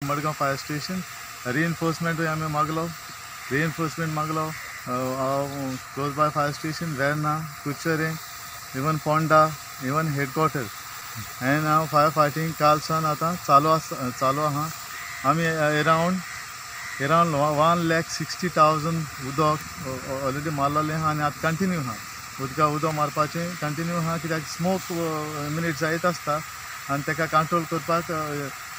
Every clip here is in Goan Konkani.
Madgaon fire station. रिएनफोर्समेंटूय आमी मागलो, रिएनफोर्समेंट मागलो close by fire station, Verna, Curchorem, even Ponda, even headquarter. And हांव फायर फायटींग काल सावन आतां चालू आसा, चालू आहा. आमी एरावंड 1,60,000 उदक ऑलरेडी मारलेलें आहा आनी आतां कंटिन्यू आहा. उदक मारपाचें कंटिन्यू आहा, कित्याक स्मोक मिनीट जायत आसता आनी ताका कंट्रोल करपाक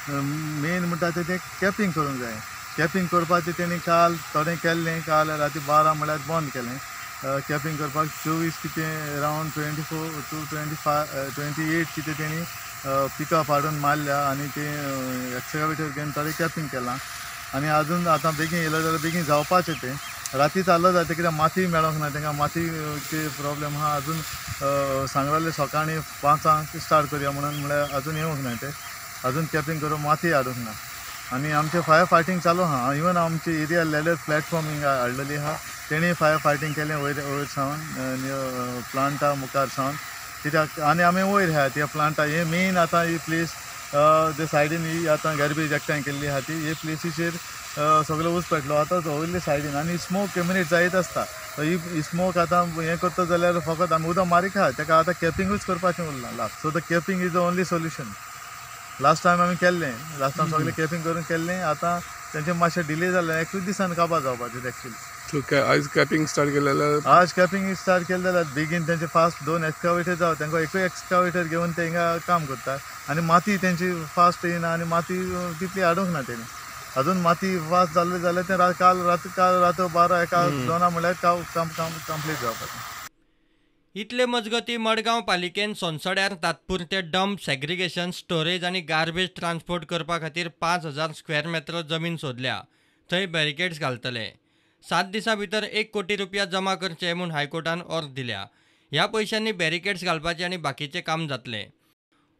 मेन म्हणटा तें कॅपिंग करूंक जाय. कॅपिंग करपाचें तेणी काल थोडें केल्लें, काल राती 12 म्हळ्यार बंद केलें कॅपिंग करपाक. 24 कितें अरावंड 24 to 25 28 कितें तेणी पिकअप हाडून मारल्या आनी तें एक्सकावेटर घेवन थोडें कॅपिंग केलां. आनी आजून आतां बेगीन येयलो जाल्यार बेगीन जावपाचें तें. राती चालू जाता कित्याक माती मेळोंक ना तांकां, मातीचे प्रोब्लेम आहा. अजून सांगलेलें सकाळीं 5 स्टार्ट करया म्हणून, म्हळ्यार अजून येवंक ना ते, अजून कॅपिंग करून माती हाडूंक ना. आनी आमचें फायर फायटींग चालू आहा. इवन आमची एरिया लॅडर प्लॅटफॉर्म हिंगा हाडलेली आहा, तेणी फायर फायटींग केलें वयर वयर सावन प्लांटा मुखार सावन, कित्याक आनी आमी वयर आहा त्या प्लांटा. हे मेन आतां ही प्लेस ते सायडीन ही आतां गार्बेज एकठांय केल्ली आहा ती हे प्लेसीचेर सगळो ऊस पेटलो आतां वयले सायडीन. आनी स्मोक मिनीट जायत आसता. ही स्मोक आतां हें करता जाल्यार फकत आमी उदक मारीक आहा, ताका आतां कॅपिंगूच करपाचें उरलां last. So the capping is the only solution. Last time आमी केल्लें, लास्ट टायम सगळें कॅपिंग करून केल्लें. आतां तेंचें मातशें डिले जालें, 21 दिसान काबार जावपाचें एक्चुली. आयज कॅपिंग स्टार्ट केलें जाल्यार, आज कॅपिंग स्टार्ट केलें जाल्यार बेगीन तेंचे फास्ट 2 एक्सकावेटर जावं, तांकां एकूय एक्सकावेटर घेवन ते हिंगा काम करता. आनी माती तेंची फास्ट येयना आनी माती तितली हाडूंक ना तेणी. अजून माती फास्ट जाल्ली जाल्यार तें काल रात 12 1 2 म्हळ्यार काम कंप्लीट जावपाचें. इतले मजगती मडगांव पालिकेन सोनसड्यार तात्पुरते डंप, सेग्रिगेशन, स्टोरेज आनी गार्बेज ट्रान्सपोर्ट करपा खातीर 5,000 स्क्वेअर मेत्र जमीन सोदल्या. थंय बॅरिकेड्स घालतले. 7 दिसां भितर 1 कोटी रुपया जमा करचे म्हूण हायकोर्टान ऑर्द दिल्या. ह्या पयशांनी बॅरिकेड्स घालपाचें आनी बाकीचें काम जातलें.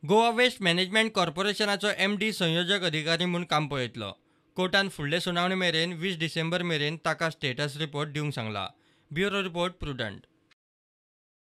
गोवा वेस्ट मॅनेजमेंट कॉर्पोरेशनाचो MD संयोजक अधिकारी म्हूण काम पळयतलो. कोर्टान फुडले सुनावणी मेरेन 20 डिसेंबर मेरेन ताका स्टेटस रिपोर्ट दिवंक सांगला. Bureau report, Prudent.